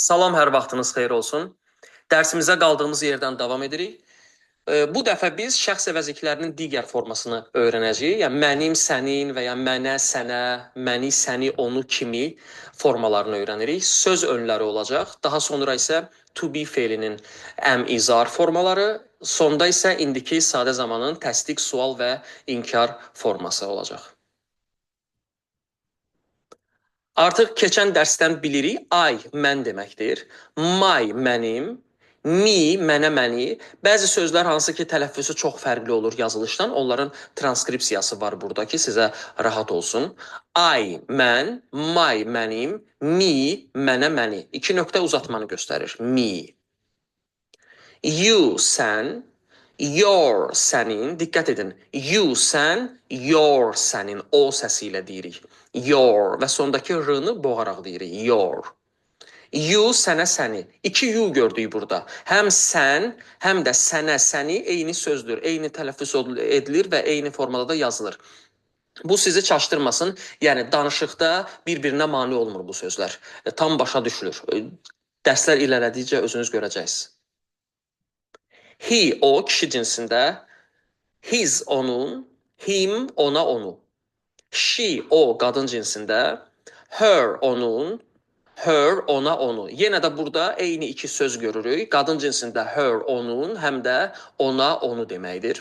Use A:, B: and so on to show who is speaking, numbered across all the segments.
A: Salam, hər vaxtınız xeyir olsun. Dərsimizə qaldığımız yerdən davam edirik. Bu dəfə biz şəxs əvəzliklərinin digər formasını öyrənəcəyik. Yəni mənim, sənin və ya mənə, sənə, məni, səni, onu kimi formalarını öyrənirik. Söz önləri olacaq. Daha sonra isə to be feilinin am, is, are formaları, sonda isə indiki sadə zamanın təsdiq, sual və inkar forması olacaq. Artıq keçən dərsdən bilirik, I mən deməkdir. My mənim, me mənə məni. Bəzi sözlər hansı ki tələffüzü çox fərqli olur yazılışdan, onların transkripsiyası var burada ki, sizə rahat olsun. I mən, my mənim, me mənə məni. İki nöqtə uzatmanı göstərir. Me. You sən, your sənin. Diqqət edin. You sən, your sənin. O səsi ilə deyirik. Your və sondakı r-nı boğaraq deyirik. Your. You sənə səni. İki you gördük burada. Həm sən, həm də sənə səni eyni sözdür. Eyni tələffüz edilir və eyni formada da yazılır. Bu sizi çaşdırmasın. Yəni danışıqda bir-birinə mane olmur bu sözlər. Tam başa düşülür. Dərslər irəlilədikcə özünüz görəcəksiniz. He, o kişi cinsində, his onun, him ona onu. She, o qadın cinsində, her onun, her ona onu. Yenə də burada eyni iki söz görürük. Qadın cinsində her onun, həm də ona onu deməkdir.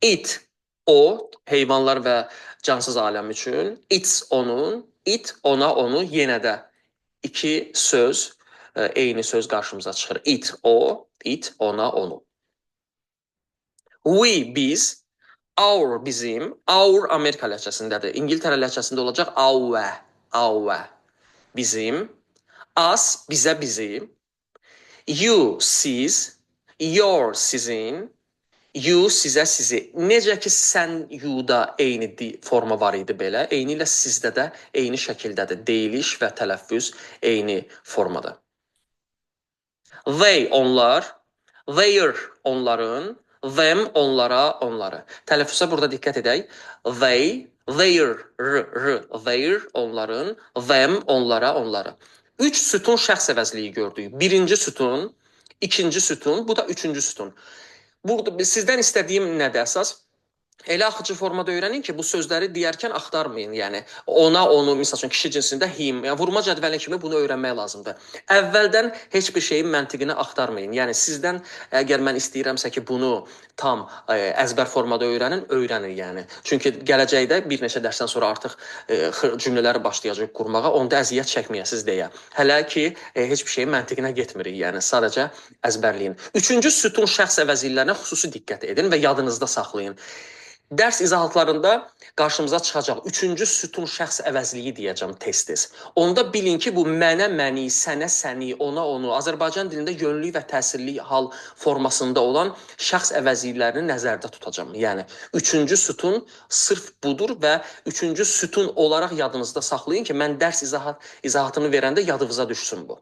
A: It, o heyvanlar və cansız aləm üçün. Its onun, it ona onu. Yenə də iki söz, eyni söz qarşımıza çıxır. It, o, it ona onu. We, biz, our bizim, our Amerika ləhcəsindədir. İngiltərə ləhcəsində olacaq our, our. Bizim, us, bizə, bizi, you, siz, your, sizin, you, sizə, sizi. Necə ki, sən, you-da eyni forma var idi belə, eyni ilə sizdə də eyni şəkildədir. Deyiliş və tələffüz eyni formada. They, onlar, their, onların, them, onlara, onları. Tələffüzə burada diqqət edək. They, their, r, r, their, onların, them, onlara, onları. Üç sütun şəxs əvəzliyi gördük. Birinci sütun, ikinci sütun, bu da üçüncü sütun. Burada sizdən istədiyim nədir əsas? Elə axıcı formada öyrənin ki, bu sözləri deyərkən axtarmayın. Yəni ona, onu, misal üçün kişi cinsində him, yəni vurma cədvəli kimi bunu öyrənmək lazımdır. Əvvəldən heç bir şeyin məntiqini axtarmayın. Yəni sizdən əgər mən istəyirəmsə ki, bunu tam əzbər formada öyrənin, öyrənin yəni. Çünki gələcəkdə bir neçə dərsdən sonra artıq cümlələri başlayacaq qurmağa, onda əziyyət çəkməyəsiniz deyə. Hələ ki heç bir şeyin məntiqinə getmirik, yəni sadəcə əzbərləyin. Üçüncü sütun şəxs əvəzliklərinə xüsusi diqqət edin və yadınızda saxlayın. Dərs izahatlarında qarşımıza çıxacaq üçüncü sütun şəxs əvəzliyi deyəcəm tez-tez. Onda bilin ki, bu mənə məni, sənə səni, ona onu Azərbaycan dilində yönlük və təsirli hal formasında olan şəxs əvəzliklərini nəzərdə tutacağam. Yəni üçüncü sütun sırf budur və üçüncü sütun olaraq yadınızda saxlayın ki, mən dərs izahatını verəndə yadınıza düşsün bu.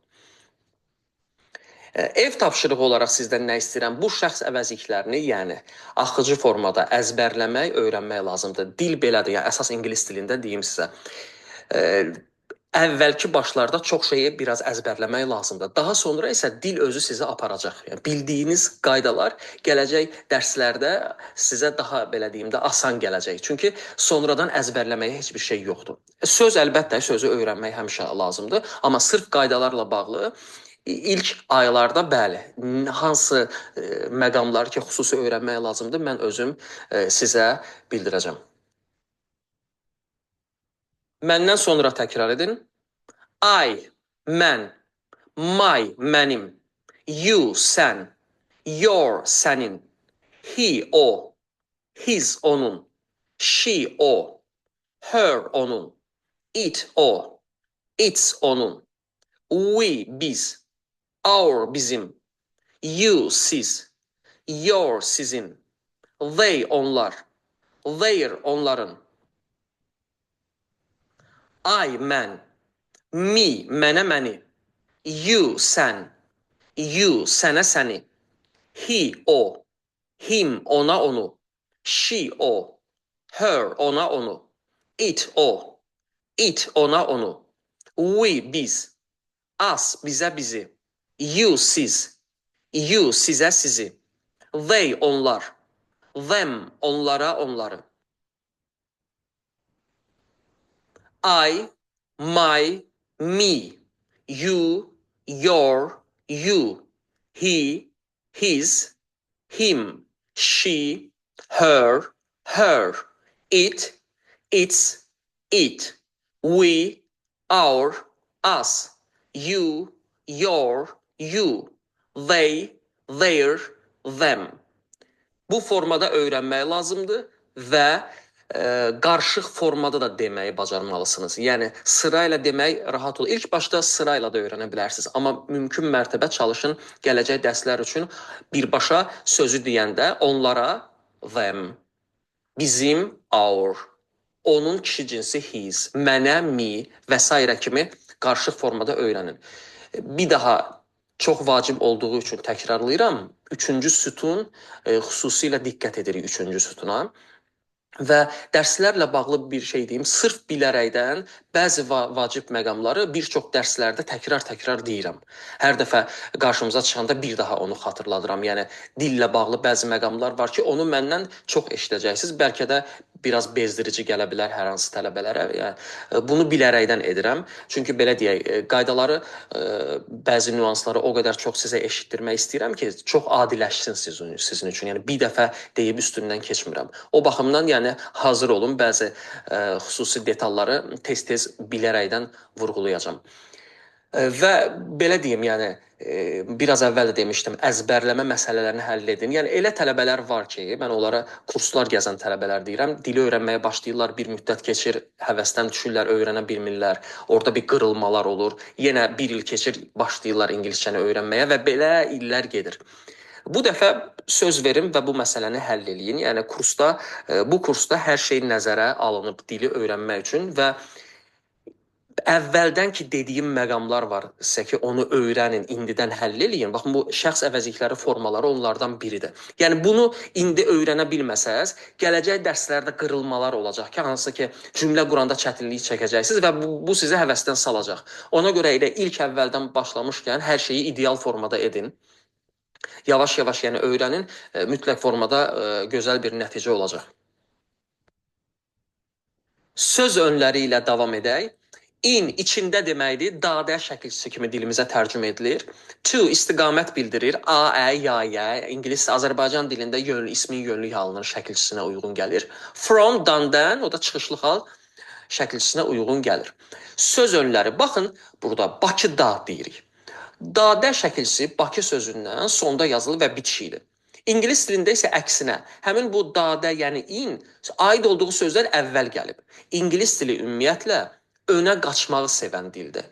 A: Ev tapşırığı olaraq sizdən nə istəyirəm? Bu şəxs əvəzliklərini, yəni axıcı formada əzbərləmək, öyrənmək lazımdır. Dil belədir, yəni əsas ingilis dilində deyim sizə. Əvvəlki başlarda çox şeyi biraz əzbərləmək lazımdır. Daha sonra isə dil özü sizi aparacaq. Yəni bildiyiniz qaydalar gələcək dərslərdə sizə daha belə deyim də asan gələcək. Çünki sonradan əzbərləməyə heç bir şey yoxdur. Söz əlbəttə sözü öyrənmək həmişə lazımdır, amma sırf qaydalarla bağlı İlk aylarda bəli, hansı məqamlar ki, xüsusi öyrənmək lazımdır, mən özüm sizə bildirəcəm. Məndən sonra təkrar edin. I, mən, my, mənim, you, sən, your, sənin, he, o, his, onun, she, o, her, onun, it, o, its, onun, we, biz, our, bizim, you, siz, your, sizin, they, onlar, their, onların, I, mən, me, mənə, məni, you, sən, you, sənə, səni, he, o, him, ona, onu, she, o, her, ona, onu, it, o, it, ona, onu, we, biz, Us, bizə, bizi. You, siz. You, sizə, sizi. They, onlar. Them, onlara, onları. I, my, me. You, your, you. He, his, him. She, her, her. It, its, it. We, our, us. You, your, you. They, their, them. Bu formada öyrənmək lazımdır və qarışıq formada da deməyi bacarmalısınız. Yəni sırayla demək rahat olur. İlk başda sırayla da öyrənə bilərsiniz, amma mümkün mərtəbə çalışın gələcək dərslər üçün birbaşa sözü deyəndə onlara them, bizim our, onun kişi cinsi his, mənə me və sairə kimi qarışıq formada öyrənin. Bir daha çox vacib olduğu üçün təkrarlayıram. Üçüncü sütun xüsusilə diqqət edirik üçüncü sütuna. Və dərslərlə bağlı bir şey deyim, sırf bilərəkdən bəzi vacib məqamları bir çox dərslərdə təkrar-təkrar deyirəm. Hər dəfə qarşımıza çıxanda bir daha onu xatırladıram. Yəni dillə bağlı bəzi məqamlar var ki, onu məndən çox eşidəcəksiniz. Bəlkə də biraz bezdirici gələ bilər hər hansı tələbələrə. Yəni bunu bilərəkdən edirəm. Çünki belə deyək, qaydaları, bəzi nüansları o qədər çox sizə eşitdirmək istəyirəm ki, çox adiləşsin sizin üçün. Yəni bir dəfə deyib üstündən keçmirəm. O baxımdan yəni hazır olun, bəzi xüsusi detalları tez-tez bilərəkdən vurğulayacağam. Və belə deyim, yəni biraz əvvəl də demişdim, əzbərləmə məsələlərini həll edin. Yəni elə tələbələr var ki, mən onlara kurslar gəzən tələbələr deyirəm, dili öyrənməyə başlayırlar, bir müddət keçir, həvəsdən düşürlər, öyrənə bilmirlər. Orada bir qırılmalar olur. Yenə bir il keçir, başlayırlar ingiliscəni öyrənməyə və belə illər gedir. Bu dəfə söz verim və bu məsələni həll eləyin. Yəni bu kursda hər şey nəzərə alınıb dili öyrənmək üçün və əvvəldən ki dediyim məqamlar var sizə ki, onu öyrənin, indidən həll eləyin. Baxın, bu şəxs əvəzlikləri formaları onlardan biridir. Yəni bunu indi öyrənə bilməsəz, gələcək dərslərdə qırılmalar olacaq ki, hansı ki cümlə quranda çətinlik çəkəcəksiniz və bu sizi həvəsdən salacaq. Ona görə elə ilk əvvəldən başlamışkən hər şeyi ideal formada edin. Yavaş-yavaş yəni öyrənin, mütləq formada gözəl bir nəticə olacaq. Söz önləri ilə davam edək. In içində deməkdir, dadə şəkilçisi kimi dilimizə tərcümə edilir. To istiqamət bildirir. A, ə, ya, yə. İngilis, Azərbaycan dilində yönlü, ismin yönlük halının şəkilçisinə uyğun gəlir. From, dandan, o da çıxışlı hal şəkilçisinə uyğun gəlir. Söz önləri, baxın, burada Bakıda deyirik. Dadə şəkilçisi Bakı sözündən sonda yazılı və bitişikdir. İngilis dilində isə əksinə, həmin bu dadə, yəni in, aid olduğu sözlər əvvəl gəlib. İngilis dili ümumiyyətlə önə qaçmağı sevən dildir.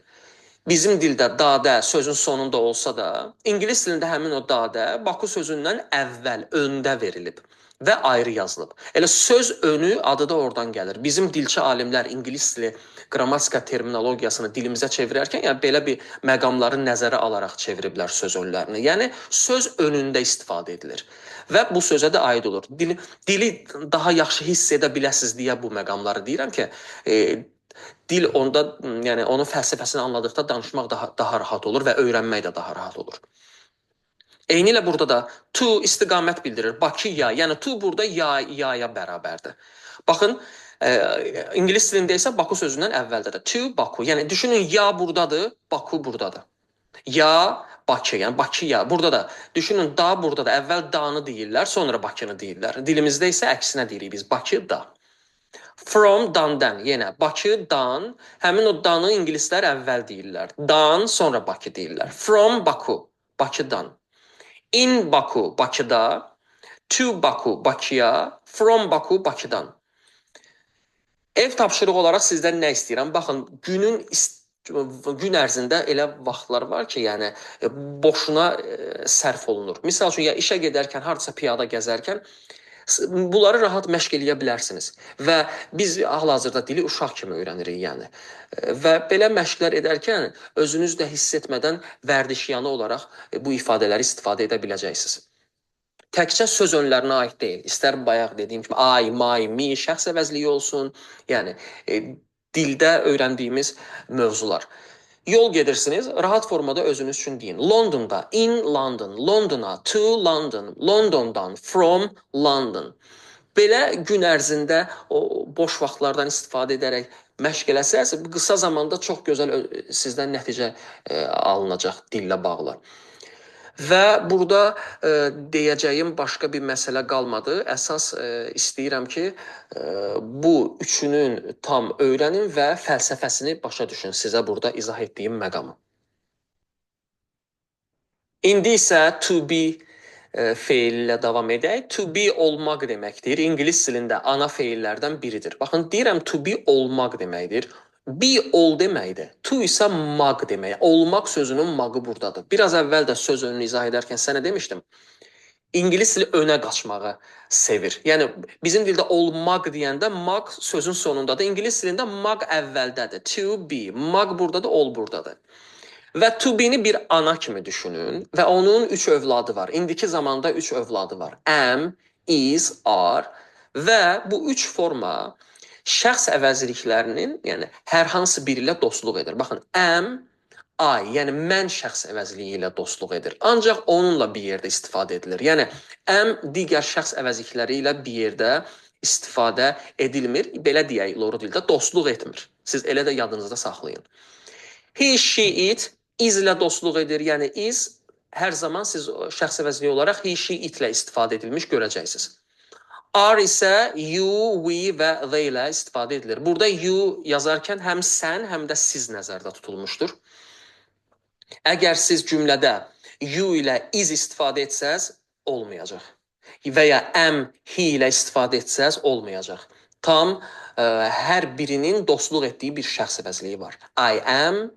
A: Bizim dildə dadə sözün sonunda olsa da, İngilis dilində həmin o dadə Baku sözündən əvvəl, öndə verilib və ayrı yazılıb. Elə söz önü adı da oradan gəlir. Bizim dilçi alimlər ingilis dili qrammatika terminologiyasını dilimizə çevirərkən, yəni belə bir məqamları nəzərə alaraq çeviriblər söz önlərini. Yəni söz önündə istifadə edilir və bu sözə də aid olur. Dili daha yaxşı hiss edə biləsiniz deyə bu məqamları deyirəm ki, dil onda, yəni onun fəlsəfəsini anladıqda danışmaq daha rahat olur və öyrənmək də daha rahat olur. Eynilə burada da to istiqamət bildirir. Bakıya, yəni to burada yaya bərabərdir. Baxın, ingilis dilində isə Baku sözündən əvvəldədir. To Baku, yəni düşünün ya buradadır, Baku buradadır. Ya Bakı, yəni Bakıya, burada da düşünün da buradadır. Əvvəl danı deyirlər, sonra Bakını deyirlər. Dilimizdə isə əksinə deyirik biz, Bakı da. From dandan, yenə Bakıdan, həmin o danı ingilislər əvvəl deyirlər. Dan, sonra Bakı deyirlər. From Baku, Bakıdan. In Baku, Bakıda. To Baku, Bakıya. From Baku, Bakıdan. Ev tapşırığı olaraq sizdən nə istəyirəm? Baxın, gün ərzində elə vaxtlar var ki, yəni boşuna sərf olunur. Misal üçün, ya işə gedərkən, hardasa piyada gəzərkən bunları rahat məşq eləyə bilərsiniz. Və biz hal-hazırda dili uşaq kimi öyrənirik, yəni. Və belə məşqlər edərkən özünüz də hiss etmədən vərdişyanı olaraq bu ifadələri istifadə edə biləcəksiniz. Təkcə söz önlərinə aid deyil. İstər bayaq dediyim kimi I, my, me şəxs əvəzliyi olsun. Yəni dildə öyrəndiyimiz mövzular. Yol gedirsiniz, rahat formada özünüz üçün deyin. Londonda, in London, Londona, to London, Londondan, from London. Belə gün ərzində o boş vaxtlardan istifadə edərək məşq eləsəz, qısa zamanda çox gözəl sizdən nəticə alınacaq dillə bağlı. Və burada deyəcəyim başqa bir məsələ qalmadı. Əsas istəyirəm ki, bu üçünün tam öyrənin və fəlsəfəsini başa düşün sizə burada izah etdiyim məqamı. İndi isə to be feili ilə davam edək. To be olmaq deməkdir. İngilis dilində ana feillərdən biridir. Baxın, deyirəm to be olmaq deməkdir. Be ol deməkdir. To isə maq demək. Olmaq sözünün mağı buradadır. Biraz əvvəl də söz önünü izah edərkən sənə demişdim. İngilis dili önə qaçmağı sevir. Yəni bizim dildə olmaq deyəndə maq sözün sonundadır. İngilis dilində maq əvvəldədir. To be. Maq buradadır, ol buradadır. Və to be-ni bir ana kimi düşünün və onun 3 övladı var. İndiki zamanda 3 övladı var. Am, is, are və bu 3 forma şəxs əvəzliklərinin, yəni hər hansı biri ilə dostluq edir. Baxın, am, I, yəni mən şəxs əvəzliyi ilə dostluq edir. Ancaq onunla bir yerdə istifadə edilir. Yəni am digər şəxs əvəzlikləri ilə bir yerdə istifadə edilmir. Belə deyək, loru dildə dostluq etmir. Siz elə də yadınızda saxlayın. He, she, it is ilə dostluq edir. Yəni is hər zaman siz şəxs əvəzliyi olaraq he, she, it ilə istifadə edilmiş görəcəksiniz. Are isə you, we və they ilə istifadə edilir. Burada you yazarkən həm sən, həm də siz nəzərdə tutulmuşdur. Əgər siz cümlədə you ilə is istifadə etsəz, olmayacaq. Və ya am, he ilə istifadə etsəz, olmayacaq. Tam hər birinin dostluq etdiyi bir şəxs əvəzliyi var. I am,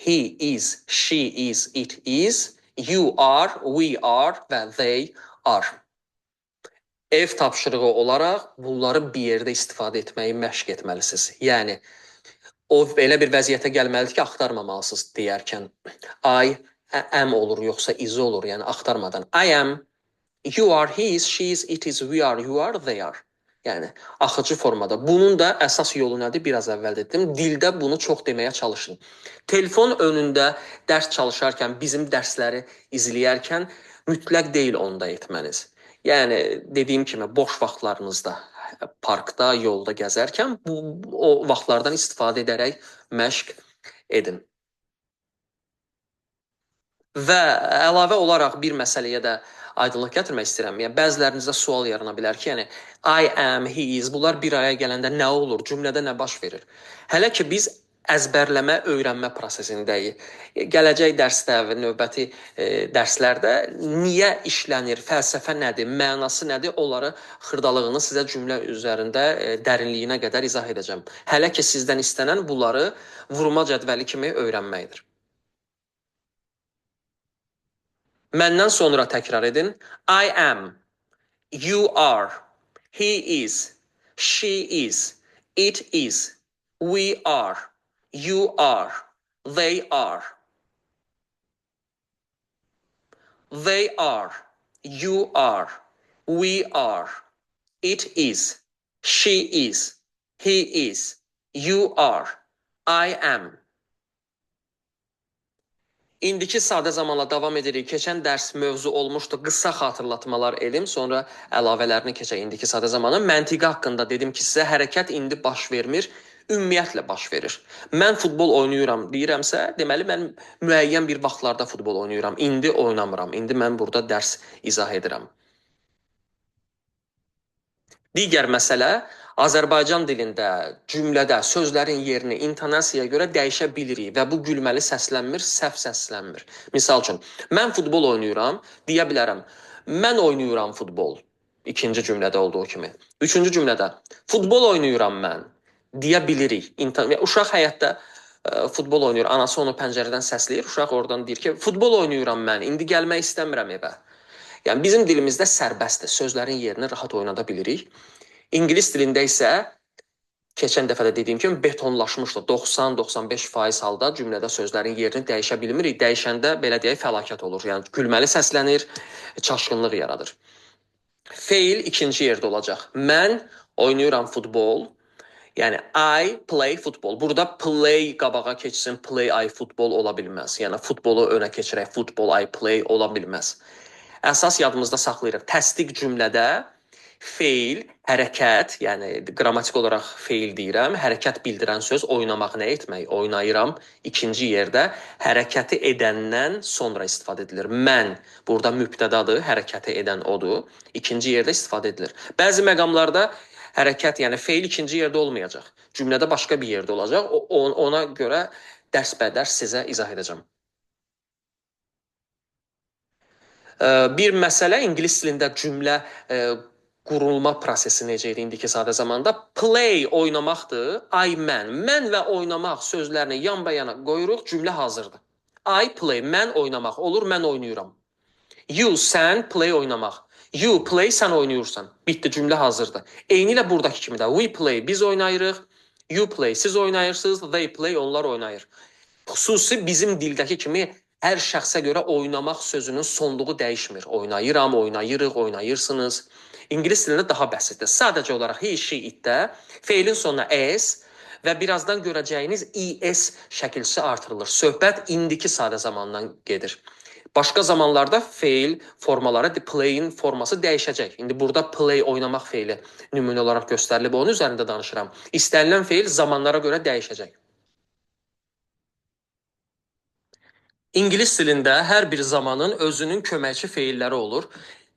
A: he is, she is, it is, you are, we are və they are. Ev tapşırığı olaraq bunları bir yerdə istifadə etməyi məşq etməlisiniz. Yəni o elə bir vəziyyətə gəlməlidir ki, axtarmamalısınız deyərkən I am olur yoxsa is olur, yəni axtarmadan. I am, you are, he is, she is, it is, we are, you are, they are. Yəni axıcı formada. Bunun da əsas yolu nədir? Biraz əvvəl dedim. Dildə bunu çox deməyə çalışın. Telefon önündə dərs çalışarkən, bizim dərsləri izləyərkən mütləq deyil onda etməniz. Yəni dediyim kimi boş vaxtlarınızda, parkda, yolda gəzərkən o vaxtlardan istifadə edərək məşq edin. Və əlavə olaraq bir məsələyə də aydınlıq gətirmək istəyirəm. Yəni bəzilərinizdə sual yarana bilər ki, yəni I am, he is bunlar bir araya gələndə nə olur, cümlədə nə baş verir? Hələ ki biz əzbərləmə, öyrənmə prosesindəyik. Gələcək dərsdə və növbəti dərslərdə niyə işlənir, fəlsəfə nədir, mənası nədir, onları xırdalığını sizə cümlə üzərində dərinliyinə qədər izah edəcəm. Hələ ki sizdən istənən bunları vurma cədvəli kimi öyrənməkdir. Məndən sonra təkrar edin. I am, you are, he is, she is, it is, we are, you are, they are. They are, you are, we are, it is, she is, he is, you are, I am. İndiki sadə zamanla davam edirik. Keçən dərs mövzu olmuşdu. Qısa xatırlatmalar edim, sonra əlavələrini keçək indiki sadə zamana. Məntiqi haqqında dedim ki, sizə hərəkət indi baş vermir, ümumiyyətlə baş verir. Mən futbol oynayıram deyirəmsə, deməli mən müəyyən bir vaxtlarda futbol oynayıram. İndi oynamıram. İndi mən burada dərs izah edirəm. Digər məsələ, Azərbaycan dilində, cümlədə sözlərin yerini intonasiyaya görə dəyişə bilirik və bu gülməli səslənmir, səhv səslənmir. Misal üçün, mən futbol oynayıram, deyə bilərəm. Mən oynayıram futbol. İkinci cümlədə olduğu kimi. Üçüncü cümlədə futbol oynayıram mən deyə bilirik. Uşaq həyətdə futbol oynayır, anası onu pəncərədən səsləyir, uşaq oradan deyir ki, futbol oynayıram mən, indi gəlmək istəmirəm evə. Yəni bizim dilimizdə sərbəstdir, sözlərin yerini rahat oynada bilirik. İngilis dilində isə keçən dəfə də dediyim kimi betonlaşmışdır. 90-95% halda cümlədə sözlərin yerini dəyişə bilmirik. Dəyişəndə belə deyək fəlakət olur. Yəni gülməli səslənir, çaşqınlıq yaradır. Feil ikinci yerdə olacaq. Mən oynayıram futbol. Yəni I play football. Burada play qabağa keçsin, play I football ola bilməz. Yəni futbolu önə keçirək, football I play ola bilməz. Əsas yadımızda saxlayırıq. Təsdiq cümlədə feil, hərəkət, yəni qrammatik olaraq feil deyirəm, hərəkət bildirən söz oynamaq nə etmək? Oynayıram. İkinci yerdə hərəkəti edəndən sonra istifadə edilir. Mən burada mübtədadır, hərəkəti edən odur. İkinci yerdə istifadə edilir. Bəzi məqamlarda hərəkət, yəni feil ikinci yerdə olmayacaq. Cümlədə başqa bir yerdə olacaq. Ona görə dərs-bədərs sizə izah edəcəm. Bir məsələ ingilis dilində cümlə qurulma prosesi necə idi indiki sadə zamanda? Play oynamaqdır. I mən. Mən və oynamaq sözlərini yan-bayana qoyuruq, cümlə hazırdır. I play, mən oynamaq olur, mən oynayıram. You, sən, play oynamaq. You play, sən oynayırsan. Bitdi, cümlə hazırdır. Eynilə buradakı kimi də. We play, biz oynayırıq. You play, siz oynayırsınız. They play, onlar oynayır. Xüsusi bizim dildəki kimi hər şəxsə görə oynamaq sözünün sonluğu dəyişmir. Oynayıram, oynayırıq, oynayırsınız. İngilis dilində daha bəsitdir. Sadəcə olaraq he, she, it-də feilin sonuna s və birazdan görəcəyiniz es şəkilçisi artırılır. Söhbət indiki sadə zamandan gedir. Başqa zamanlarda feil formaları, play-in forması dəyişəcək. İndi burada play oynamaq feili nümunə olaraq göstərilib, onun üzərində danışıram. İstənilən feil zamanlara görə dəyişəcək. İngilis dilində hər bir zamanın özünün köməkçi feilləri olur.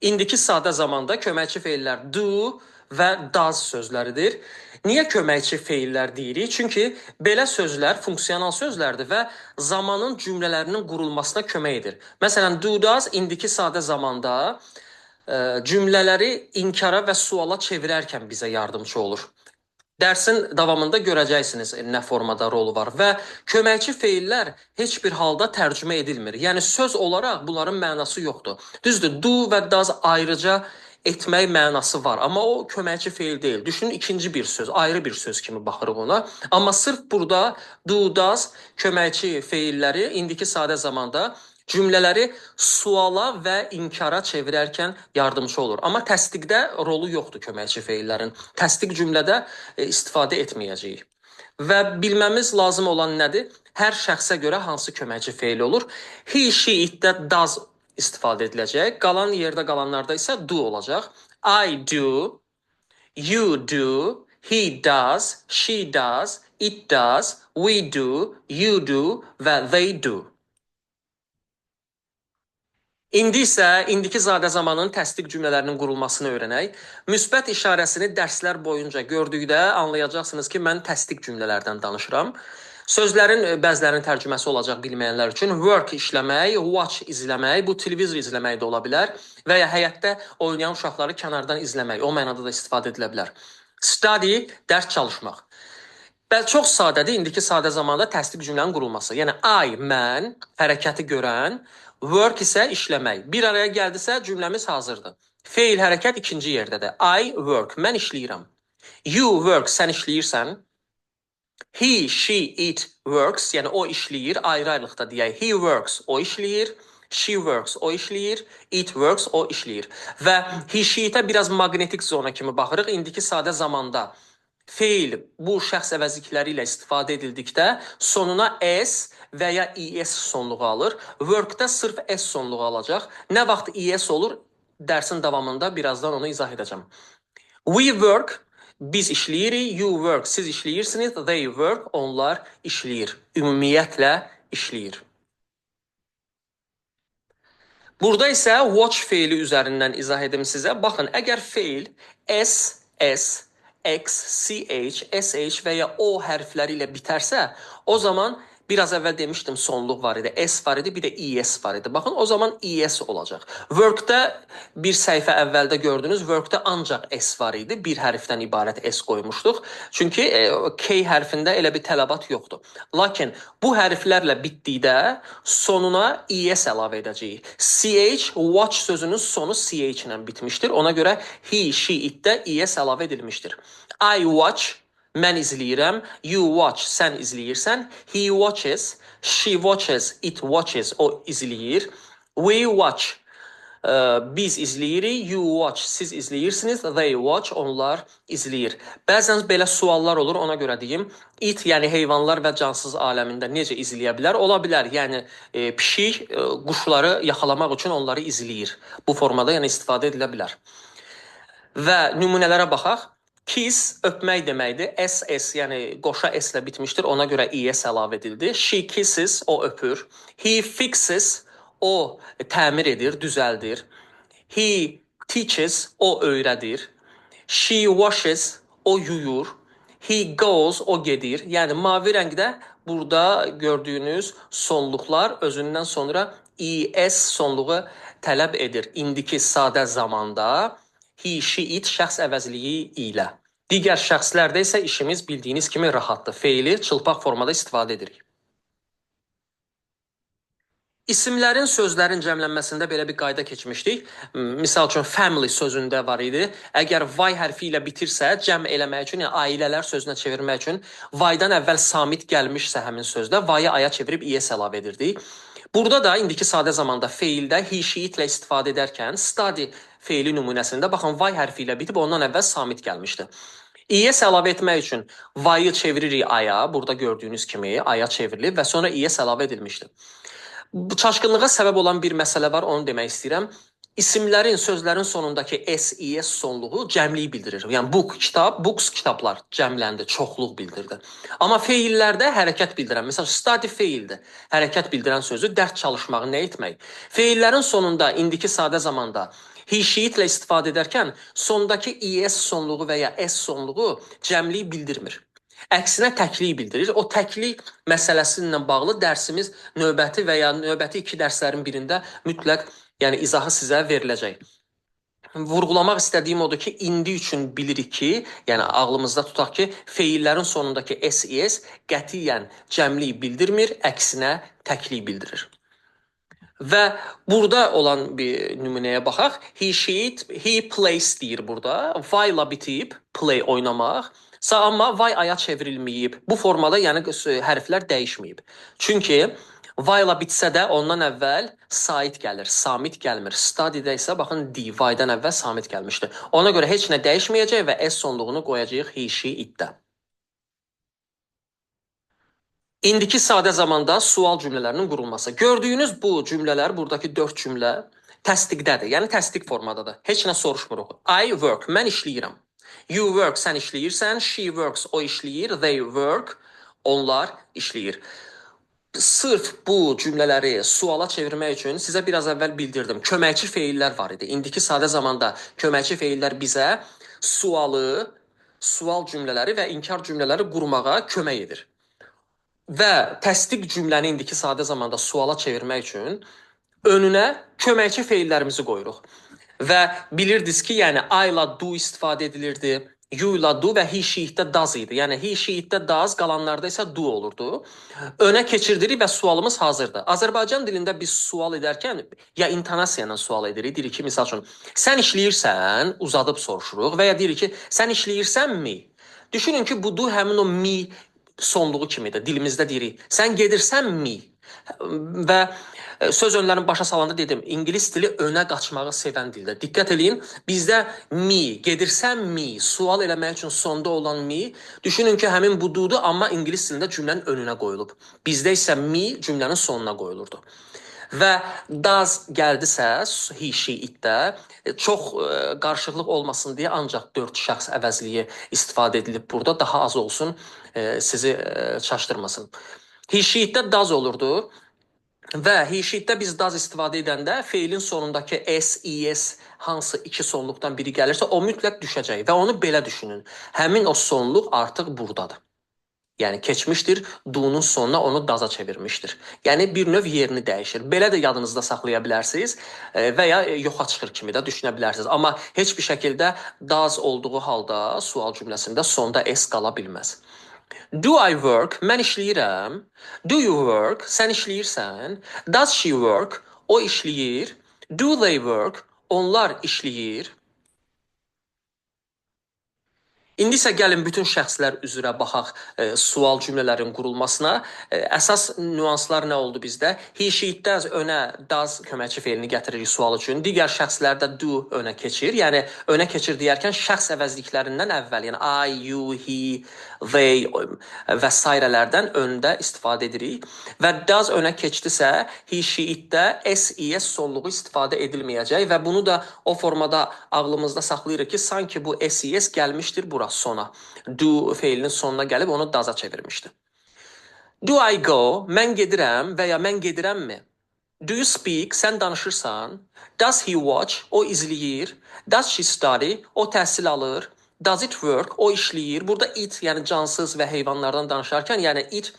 A: İndiki sadə zamanda köməkçi feillər do və does sözləridir. Niyə köməkçi feillər deyirik? Çünki belə sözlər funksional sözlərdir və zamanın cümlələrinin qurulmasına kömək edir. Məsələn, do, does indiki sadə zamanda cümlələri inkara və suala çevirərkən bizə yardımçı olur. Dərsin davamında görəcəksiniz nə formada rolu var və köməkçi feillər heç bir halda tərcümə edilmir. Yəni söz olaraq bunların mənası yoxdur. Düzdür, do və does ayrıca etmək mənası var, amma o köməkçi feil deyil. Düşünün ikinci bir söz, ayrı bir söz kimi baxırıq ona. Amma sırf burada do, does köməkçi feilləri indiki sadə zamanda cümlələri suala və inkara çevirərkən yardımçı olur. Amma təsdiqdə rolu yoxdur köməkçi feillərin. Təsdiq cümlədə istifadə etməyəcəyik. Və bilməmiz lazım olan nədir? Hər şəxsə görə hansı köməkçi feil olur? He, she, it-də does istifadə ediləcək. Qalan yerdə qalanlarda isə do olacaq. I do, you do, he does, she does, it does, we do, you do və they do. İndi isə indiki zadə zamanın təsdiq cümlələrinin qurulmasını öyrənək. Müsbət işarəsini dərslər boyunca gördükdə anlayacaqsınız ki, mən təsdiq cümlələrdən danışıram. Sözlərin bəzilərinin tərcüməsi olacaq bilməyənlər üçün. Work işləmək, watch izləmək, bu televizor izləmək də ola bilər və ya həyətdə oynayan uşaqları kənardan izləmək, o mənada da istifadə edilə bilər. Study, dərs çalışmaq. Bəli, çox sadədir indiki sadə zamanda təsdiq cümlənin qurulması. Yəni I, mən, hərəkəti görən, work isə işləmək. Bir araya gəldisə cümləmiz hazırdır. Feil hərəkət ikinci yerdədir. I work, mən işləyirəm. You work, sən işləyirsən. He, she, it works, yəni o işləyir, ayrı-ayrılıqda deyək. He works, o işləyir. She works, o işləyir. It works, o işləyir. Və he, she, itə biraz maqnetik zona kimi baxırıq. İndiki sadə zamanda feil bu şəxs əvəzlikləri ilə istifadə edildikdə sonuna s və ya es sonluğu alır. Work-də sırf s sonluğu alacaq. Nə vaxt es olur? Dərsin davamında birazdan onu izah edəcəm. We work, biz işləyirik. You work, siz işləyirsiniz. They work, onlar işləyir. Ümumiyyətlə işləyir. Burada isə watch feili üzərindən izah edim sizə. Baxın, əgər feil s, s, X, CH, SH və ya O hərfləri ilə bitərsə, o zaman biraz əvvəl demişdim sonluq var idi, S var idi, bir də ES var idi. Baxın, o zaman ES olacaq. Work-də bir səhifə əvvəldə gördünüz, work-də ancaq S var idi, bir hərfdən ibarət S qoymuşduq. Çünki K hərfində elə bir tələbat yoxdur. Lakin bu hərflərlə bitdikdə sonuna ES əlavə edəcəyik. CH, watch sözünün sonu CH ilə bitmişdir. Ona görə he, she, it-də ES əlavə edilmişdir. I watch, mən izləyirəm. You watch, sən izləyirsən. He watches, she watches, it watches, o izləyir. We watch, Biz izləyirik, you watch, siz izləyirsiniz, they watch, onlar izləyir. Bəzən belə suallar olur, ona görə deyim. It, yəni heyvanlar və cansız aləmində necə izləyə bilər? Ola bilər, yəni pişik quşları yaxalamaq üçün onları izləyir. Bu formada yəni istifadə edilə bilər. Və nümunələrə baxaq. Kiss öpmək deməkdir. SS, yəni qoşa S ilə bitmişdir. Ona görə ES əlavə edildi. She kisses, o öpür. He fixes, o təmir edir, düzəldir. He teaches, o öyrədir. She washes, o yuyur. He goes, o gedir. Yəni mavi rəngdə burada gördüyünüz sonluqlar özündən sonra ES sonluğu tələb edir. İndiki sadə zamanda he, she, it şəxs əvəzliyi ilə. Digər şəxslərdə isə işimiz bildiyiniz kimi rahatdır. Feili çılpaq formada istifadə edirik. İsimlərin, sözlərin cəmlənməsində belə bir qayda keçmişdik. Misal üçün, family sözündə var idi. Əgər y hərfi ilə bitirsə, cəm eləmək üçün, yəni ailələr sözünə çevirmək üçün y-dan əvvəl samit gəlmişsə həmin sözdə, y-ı aya çevirib es əlavə edirdik. Burada da indiki sadə zamanda feildə he, she, it ilə istifadə edərkən study feili nümunəsində baxın y hərfi ilə bitib, ondan əvvəl samit gəlmişdi. Es əlavə etmək üçün y-ı çeviririk aya, burada gördüyünüz kimi aya çevrilib və sonra es əlavə edilmişdi. Bu çaşqınlığa səbəb olan bir məsələ var, onu demək istəyirəm. İsimlərin, sözlərin sonundakı s, es sonluğu cəmliyi bildirir. Yəni book, kitab, books, kitablar cəmləndi, çoxluq bildirdi. Amma feillərdə hərəkət bildirən, məsələn, study feildir. Hərəkət bildirən sözü dərs çalışmağı nə etmək? Feillərin sonunda indiki sadə zamanda he, she, it ilə istifadə edərkən sondakı es sonluğu və ya s sonluğu cəmliyi bildirmir. Əksinə təklik bildirir. O təklik məsələsi ilə bağlı dərsimiz növbəti və ya növbəti iki dərslərin birində mütləq yəni izahı sizə veriləcək. Vurğulamaq istədiyim odur ki, indi üçün bilirik ki, yəni ağlımızda tutaq ki, feillərin sonundakı s, es qətiyyən cəmlik bildirmir, əksinə təklik bildirir. Və burada olan bir nümunəyə baxaq. He, she, it, he plays deyir burada. Y ilə bitib, play oynamaq. Amma y aya çevrilməyib. Bu formada yəni hərflər dəyişməyib. Çünki y ilə bitsə də ondan əvvəl sait gəlir, samit gəlmir. Study-də isə baxın d, y-dan əvvəl samit gəlmişdi. Ona görə heç nə dəyişməyəcək və s sonluğunu qoyacağıq he, she, it-də. İndiki sadə zamanda sual cümlələrinin qurulması. Gördüyünüz bu cümlələr, buradakı 4 cümlə təsdiqdədir. Yəni təsdiq formadadır. Heç nə soruşmuruq. I work, mən işləyirəm. You work, sən işləyirsən. She works, o işləyir. They work, onlar işləyir. Sırf bu cümlələri suala çevirmək üçün sizə biraz əvvəl bildirdim. Köməkçi feillər var idi. İndiki sadə zamanda köməkçi feillər bizə sualı, sual cümlələri və inkar cümlələri qurmağa kömək edir. Və təsdiq cümləni indiki sadə zamanda suala çevirmək üçün önünə köməkçi feillərimizi qoyuruq. Və bilirdiniz ki, yəni I ilə do istifadə edilirdi, you ilə do və he, she, it-də does idi. Yəni he, she, it-də does, qalanlarda isə do olurdu. Önə keçirdirik və sualımız hazırdır. Azərbaycan dilində biz sual edərkən ya intonasiya ilə sual edirik. Deyirik ki, misal üçün, sən işləyirsən, uzadıb soruşuruq və ya deyirik ki, sən işləyirsənmi? Düşünün ki, bu do həmin o mi sonluğu kimidir. Dilimizdə deyirik. Sən gedirsənmi? Və söz önlərini başa salanda dedim, ingilis dili önə qaçmağı sevən dildir. Diqqət eləyin, bizdə mi, gedirsənmi, sual eləmək üçün sonda olan mi, düşünün ki, həmin bu dudur, amma ingilis dilində cümlənin önünə qoyulub. Bizdə isə mi cümlənin sonuna qoyulurdu. Və does gəldisə, he, she, it-də çox qarışıqlıq olmasın deyə ancaq 4 şəxs əvəzliyi istifadə edilib burada, daha az olsun, sizi çaşdırmasın. He, she, it-də does olurdu və he, she, it-də biz does istifadə edəndə feilin sonundakı s, es hansı iki sonluqdan biri gəlirsə, o mütləq düşəcək və onu belə düşünün. Həmin o sonluq artıq buradadır. Yəni keçmişdir, do-nun sonuna onu does-a çevirmişdir. Yəni bir növ yerini dəyişir. Belə də yadınızda saxlaya bilərsiniz və ya yoxa çıxır kimi də düşünə bilərsiniz. Amma heç bir şəkildə does olduğu halda sual cümləsində sonda s qala bilməz. Do I work? Mən işləyirəm. Do you work? Sən işləyirsən. Does she work? O işləyir. Do they work? Onlar işləyir. İndi isə gəlin bütün şəxslər üzrə baxaq sual cümlələrin qurulmasına. Əsas nüanslar nə oldu bizdə? He, she, it-də önə does köməkçi feilini gətiririk sual üçün. Digər şəxslərdə do önə keçir. Yəni önə keçir deyərkən şəxs əvəzliklərindən əvvəl, yəni I, you, he, they və sairələrdən öndə istifadə edirik. Və does önə keçdisə, he, she, it-də s, es sonluğu istifadə edilməyəcək və bunu da o formada ağlımızda saxlayırıq ki, sanki bu s, es gəlmişdir bura sona. Do feilinin sonuna gəlib onu does-a çevirmişdi. Do I go? Mən gedirəm və ya mən gedirəmmi? Do you speak? Sən danışırsan. Does he watch? O izləyir. Does she study? O təhsil alır. Does it work? O işləyir. Burada it, yəni cansız və heyvanlardan danışarkən, yəni it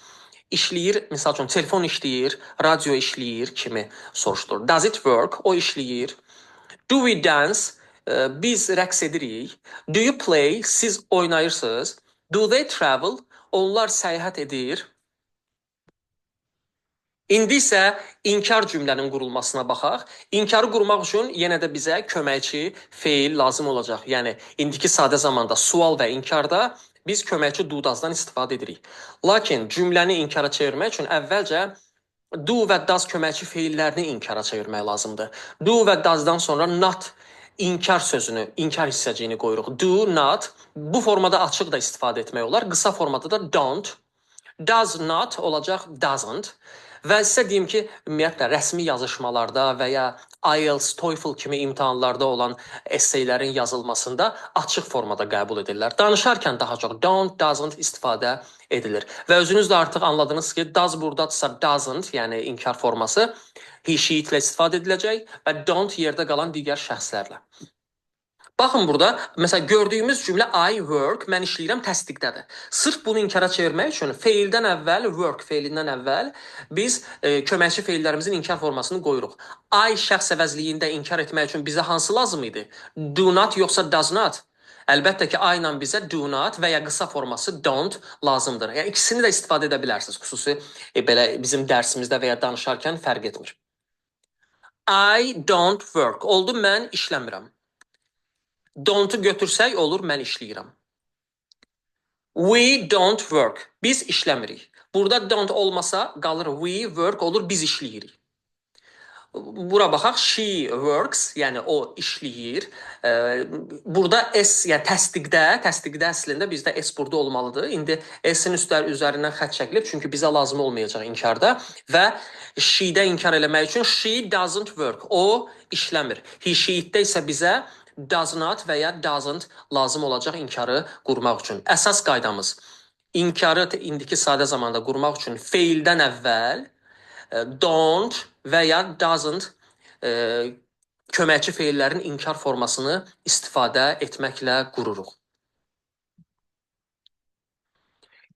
A: işləyir, misal üçün telefon işləyir, radio işləyir kimi soruşulur. Does it work? O işləyir. Do we dance? Biz rəqs edirik. Do you play? Siz oynayırsınız. Do they travel? Onlar səyahət edir. İndi isə inkar cümlənin qurulmasına baxaq. İnkarı qurmaq üçün yenə də bizə köməkçi feil lazım olacaq. Yəni indiki sadə zamanda sual və inkarda biz köməkçi do does-dan istifadə edirik. Lakin cümləni inkara çevirmək üçün əvvəlcə do və does köməkçi feillərini inkara çevirmək lazımdır. Do və does-dan sonra not inkar sözünü, inkar hissəciyini qoyuruq. Do not bu formada açıq da istifadə etmək olar. Qısa formada da don't. Does not olacaq doesn't. Və sizə deyim ki, ümumiyyətlə rəsmi yazışmalarda və ya IELTS, TOEFL kimi imtahanlarda olan esseylərin yazılmasında açıq formada qəbul edirlər. Danışarkən daha çox don't, doesn't istifadə edilir. Və özünüz də artıq anladınız ki, does burdadırsa doesn't, yəni inkar forması he, she, it ilə istifadə ediləcək və don't yerdə qalan digər şəxslərlə. Baxın burada, məsələn gördüyümüz cümlə I work, mən işləyirəm təsdiqdədir. Sırf bunu inkara çevirmək üçün feildən əvvəl, work feilindən əvvəl biz köməkçi feillərimizin inkar formasını qoyuruq. I şəxs əvəzliyində inkar etmək üçün bizə hansı lazım idi? Do not yoxsa does not? Əlbəttə ki, I ilə bizə do not və ya qısa forması don't lazımdır. Yəni ikisini də istifadə edə bilərsiniz. Xüsusi belə bizim dərsimizdə və ya danışarkən fərq etmir. I don't work. Oldu, mən işləmirəm. Don't-u götürsək olur, mən işləyirəm. We don't work. Biz işləmirik. Burada don't olmasa qalır we work olur, biz işləyirik. Bura baxaq, she works, yəni o işləyir. Burada s, yəni təsdiqdə əslində bizdə s burada olmalıdır. İndi s-in üzərindən xətt çəkilib, çünki bizə lazım olmayacaq inkarda və she-də inkar eləmək üçün she doesn't work. O işləmir. He, she, it-də isə bizə does not və ya doesn't lazım olacaq inkarı qurmaq üçün. Əsas qaydamız inkarı indiki sadə zamanda qurmaq üçün feildən əvvəl don't və ya doesn't köməkçi feillərin inkar formasını istifadə etməklə qururuq.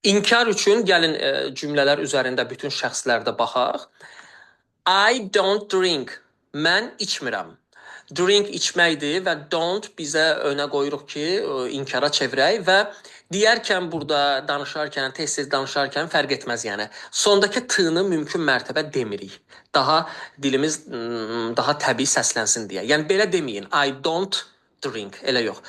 A: İnkar üçün gəlin cümlələr üzərində bütün şəxslərdə baxaq. I don't drink. Mən içmirəm. Drink içməkdir və don't bizə önə qoyuruq ki, inkara çevirək və deyərkən burada danışarkən, tez-tez danışarkən fərq etməz yəni. Sondakı t-nı mümkün mərtəbə demirik. Daha dilimiz daha təbii səslənsin deyə. Yəni belə deməyin. I don't drink. Elə yox.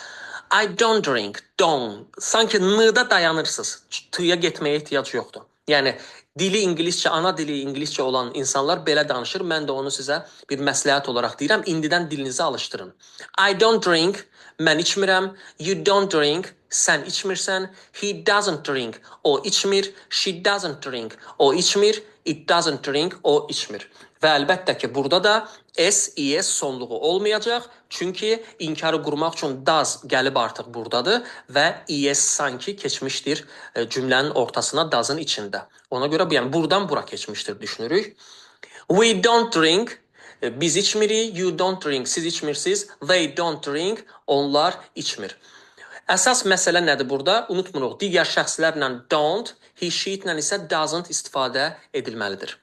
A: I don't drink. Don't. Sanki n-da dayanırsınız. T-ya getməyə ehtiyac yoxdur. Yəni dili ingiliscə, ana dili ingiliscə olan insanlar belə danışır. Mən də onu sizə bir məsləhət olaraq deyirəm. İndidən dilinizi alışdırın. I don't drink, mən içmirəm. You don't drink, sən içmirsən. He doesn't drink, o içmir. She doesn't drink, o içmir. It doesn't drink, o içmir. Və əlbəttə ki, burada da s, es sonluğu olmayacaq. Çünki inkarı qurmaq üçün does gəlib artıq buradadır və es sanki keçmişdir cümlənin ortasına does-ın içində. Ona görə yəni buradan bura keçmişdir düşünürük. We don't drink, biz içmirik. You don't drink, siz içmirsiniz. They don't drink, onlar içmir. Əsas məsələ nədir burada? Unutmuruq, digər şəxslərlə don't, he, she ilə isə doesn't istifadə edilməlidir.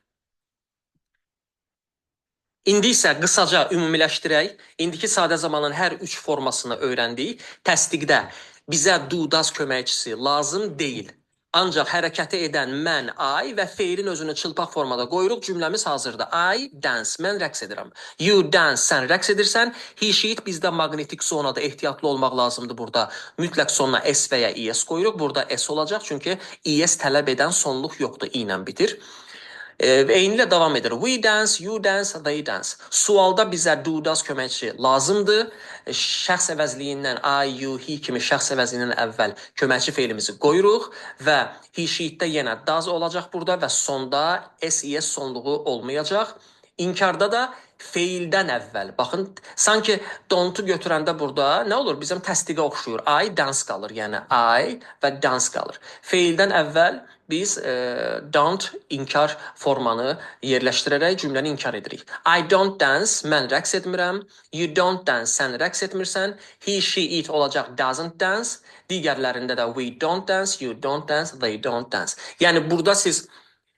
A: İndi isə qısaca ümumiləşdirək. İndiki sadə zamanın hər üç formasını öyrəndik. Təsdiqdə bizə do, does köməkçisi lazım deyil. Ancaq hərəkəti edən mən, I və feilin özünü çılpaq formada qoyuruq. Cümləmiz hazırdır. I dance, mən rəqs edirəm. You dance, sən rəqs edirsən. He, she, it bizdə maqnetik zonada ehtiyatlı olmaq lazımdır burada. Mütləq sonuna S və ya ES qoyuruq. Burada S olacaq, çünki ES tələb edən sonluq yoxdur, I ilə bitir. Və eynilə davam edir. We dance, you dance, they dance. Sualda bizə do, does köməkçi lazımdır. Şəxs əvəzliyindən I, you, he kimi şəxs əvəzliyindən əvvəl köməkçi feilimizi qoyuruq və he, she, it-də yenə does olacaq burada və sonda S, ES sonluğu olmayacaq. İnkarda da feildən əvvəl. Baxın, sanki don't-u götürəndə burada nə olur? Bizim təsdiqə oxşuyur. I dance qalır, yəni I və dance qalır. Feildən əvvəl biz don't inkar formanı yerləşdirərək cümləni inkar edirik. I don't dance, mən rəqs etmirəm. You don't dance, sən rəqs etmirsən. He, she, it olacaq doesn't dance. Digərlərində də we don't dance, you don't dance, they don't dance. Yəni burada siz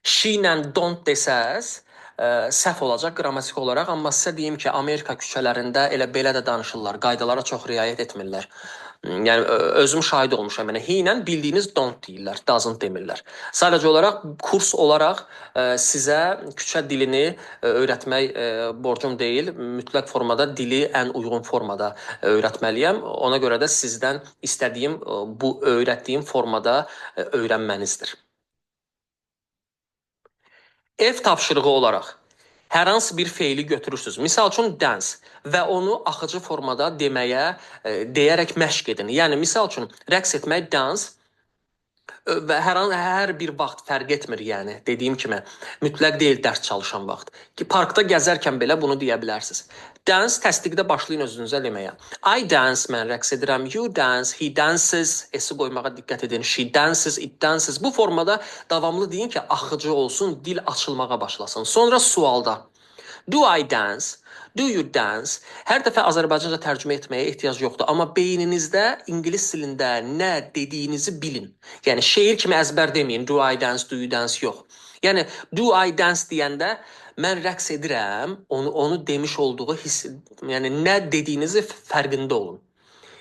A: she ilə don't desəz, səhv olacaq qrammatik olaraq, amma sizə deyim ki, Amerika küçələrində elə belə də danışırlar, qaydalara çox riayət etmirlər. Yəni özüm şahid olmuşam. Yəni he ilə bildiyiniz don't deyirlər, doesn't demirlər. Sadəcə olaraq kurs olaraq sizə küçə dilini öyrətmək borcum deyil. Mütləq formada dili ən uyğun formada öyrətməliyəm. Ona görə də sizdən istədiyim bu öyrətdiyim formada öyrənmənizdir. Ev tapşırığı olaraq hər hansı bir feili götürürsünüz. Misal üçün dance və onu axıcı formada deməyə, deyərək məşq edin. Yəni misal üçün rəqs etmək dance və hər bir vaxt fərq etmir, yəni dediyim kimi mütləq deyil dərs çalışan vaxt. Ki parkda gəzərkən belə bunu deyə bilərsiniz. Dance təsdiqdə başlayın özünüzə deməyə. I dance, mən rəqs edirəm. You dance, he dances, S-i qoymağa diqqət edin. She dances, it dances. Bu formada davamlı deyin ki, axıcı olsun, dil açılmağa başlasın. Sonra sualda do I dance? Do you dance? Hər dəfə Azərbaycanca tərcümə etməyə ehtiyac yoxdur, amma beyninizdə ingilis dilində nə dediyinizi bilin. Yəni şeir kimi əzbər deməyin. Do I dance, do you dance yox. Yəni do I dance deyəndə mən rəqs edirəm, onu demiş olduğu hiss, yəni nə dediyinizi fərqində olun.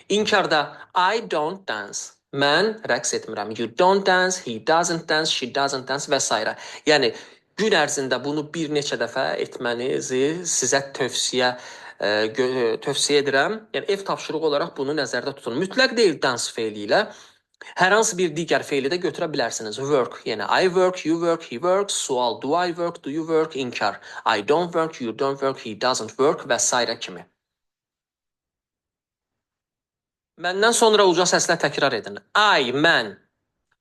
A: İnkarda I don't dance. Mən rəqs etmirəm. You don't dance, he doesn't dance, she doesn't dance və s. Yəni gün ərzində bunu bir neçə dəfə etmənizi sizə tövsiyə edirəm. Yəni ev tapşırığı olaraq bunu nəzərdə tutun. Mütləq deyil dance feili ilə. Hər hansı bir digər feili də götürə bilərsiniz. Work, yəni I work, you work, he works. Sual do I work, do you work, inkar. I don't work, you don't work, he doesn't work və s. kimi. Məndən sonra uca səslə təkrar edin. I, mən,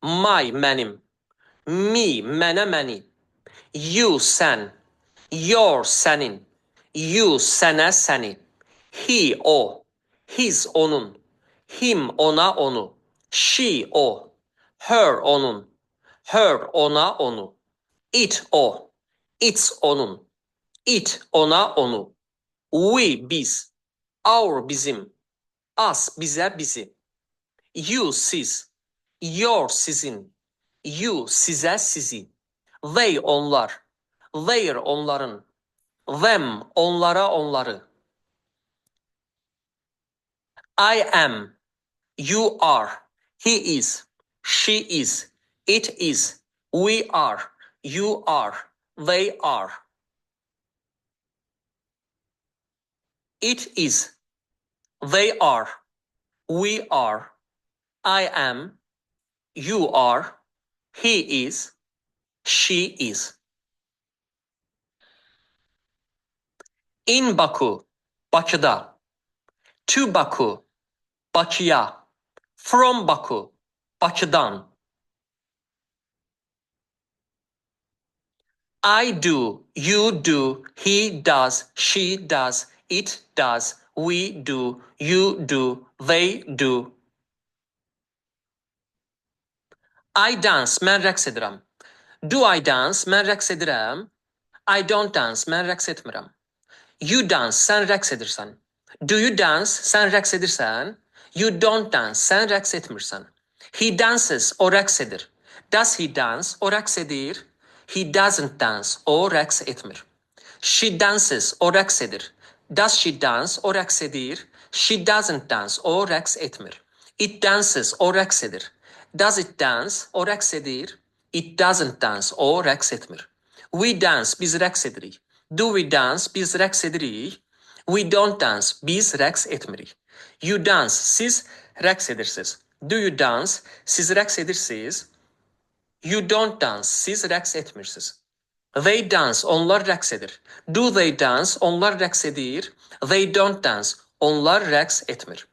A: my, mənim, me, mənə, məni, you, sən, your, sənin, you, sənə, səni, he, o, his, onun, him, ona, onu, she, o, her, onun, her, ona, onu, it, o, its, onun, it, ona, onu, we, biz, our, bizim, us, bizə, bizi, you, siz, your, sizin, you, sizə, sizi, they, onlar, their, onların, them, onlara, onları. I am, you are, he is, she is, it is, we are, you are, they are. It is, they are, we are, I am, you are, he is, she is. In Baku, Bakıda. To Baku, Bakıya. From Baku, Bakıdan. I do, you do, he does, she does, it does, we do, you do, they do. I dance, mən rəqs edirəm. Do I dance, mən rəqs edirəm. I don't dance, mən rəqs etmirəm. You dance, sən rəqs edirsən. Do you dance, sən rəqs edirsən. You don't dance, sən rəqs etmirsən. He dances, o rəqs edir. Does he dance, o rəqs edir. He doesn't dance, o rəqs etmir. She dances, o rəqs edir. Does she dance, o rəqs edir. She doesn't dance, o rəqs etmir. It dances, o rəqs edir. Does it dance? O rəqs edir. It doesn't dance. O rəqs etmir. We dance. Biz rəqs edirik. Do we dance? Biz rəqs edirik. We don't dance. Biz rəqs etmirik. You dance. Siz rəqs edirsiniz. Do you dance? Siz rəqs edirsiniz. You don't dance. Siz rəqs etmirsiniz. They dance. Onlar rəqs edir. Do they dance? Onlar rəqs edir. They don't dance. Onlar rəqs etmir.